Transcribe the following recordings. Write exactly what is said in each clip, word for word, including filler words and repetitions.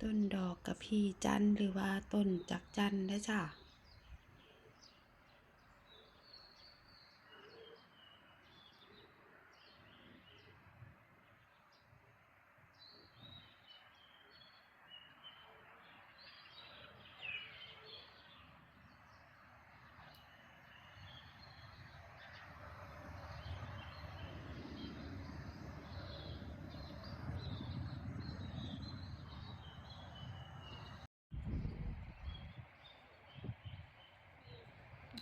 ต้นดอกกะพี้จันทร์ หรือว่าต้นจักจั่นเด้อจ้า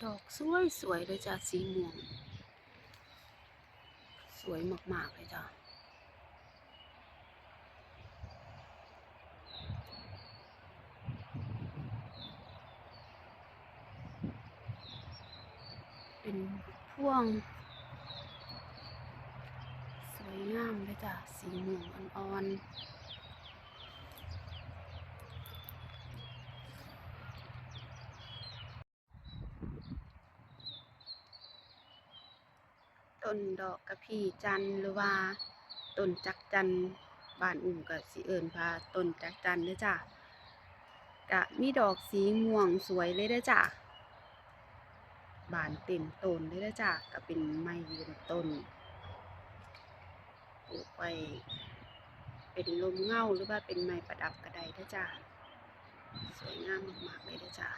ดอกสวยๆ เลยจ้ะ สีม่วง สวยมากๆ เลยจ้ะ เป็นพวง สวยงามเลยจ้ะ สีม่วงอ่อนๆ ต้นดอกกะพี้จันทร์ หรือว่าต้นจักจั่น บ้านอุ้มก็สิเอิ้นว่าต้นจักจั่นเด้อจ้า ก็มีดอกสีม่วงสวยเลยเด้อจ้า บานเต็มต้นเลยเด้อจ้า ก็เป็นไม้ยืนต้น ปลูกไว้เป็นร่มเงา หรือว่าเป็นไม้ประดับก็ได้เด้อจ้า สวยงามมากๆ เลยเด้อจ้า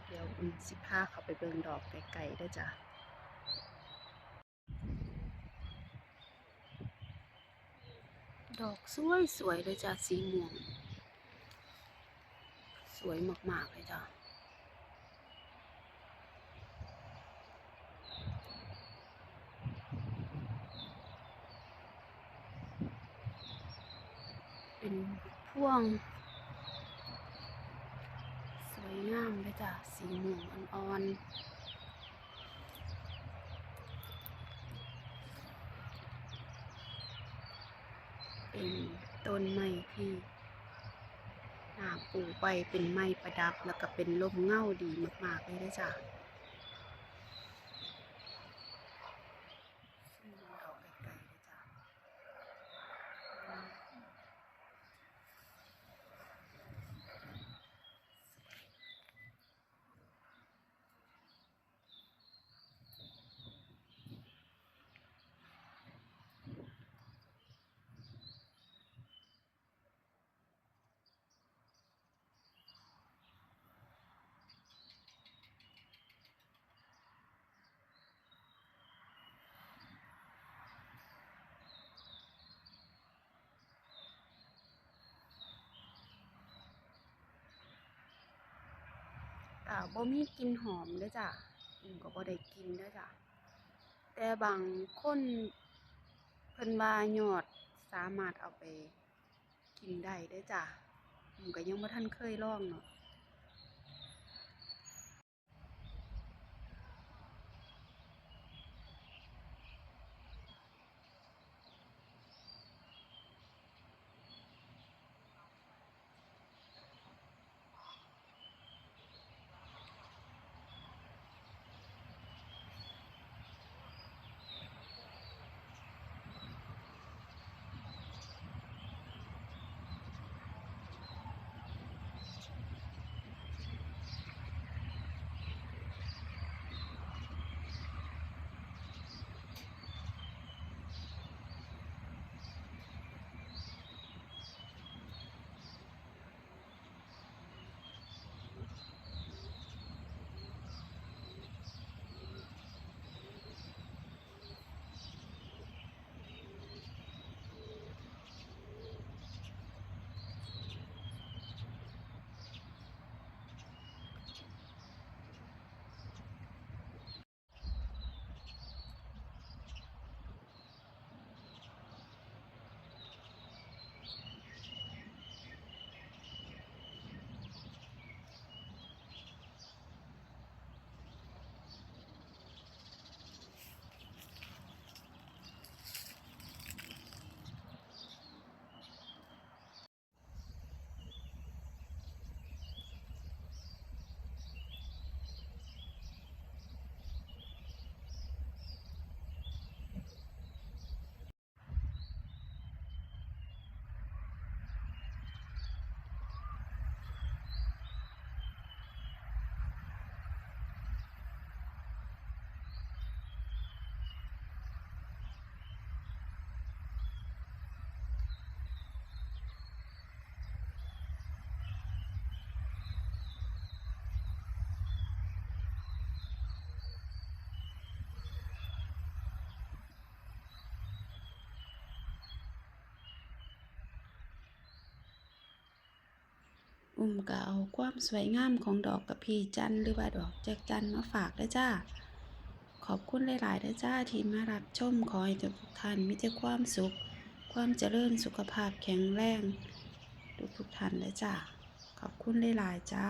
เดี๋ยวอุ้มสิพาเข้าไปเบิ่งดอกไกลๆ เด้อจ้า ดอกสวยๆ เลยจ้า สีม่วง สวยมากๆ เลยจ้า เป็นพวง สวยงามเลยจ้า สีม่วงอ่อนๆ เป็นต้นไม้ที่ อ่า ปลูกไว้เป็นไม้ประดับ แล้วก็เป็นร่มเงาดีมากๆ เลยเด้อจ้า อ่า บ่มีกลิ่นหอมเด้อจ้ะ อืม ก็บ่ได้กลิ่นเด้อจ้ะ แต่บางคนเพิ่นว่ายอดสามารถเอาไปกินได้เด้อจ้ะ อืม ก็ยังบ่ทันเคยลองเนาะ ส อุ้มก็เอาความสวยงามของดอกกะพี้จันทร์หรือว่าดอกแจ๊กจันทร์มาฝากเด้อจ้า ขอบคุณหลายๆเด้อจ้าที่มารับชม ขอให้ทุกๆท่านมีแต่ความสุข ความเจริญ สุขภาพแข็งแรง ทุกๆท่านเด้อจ้า ขอบคุณหลายๆจ้า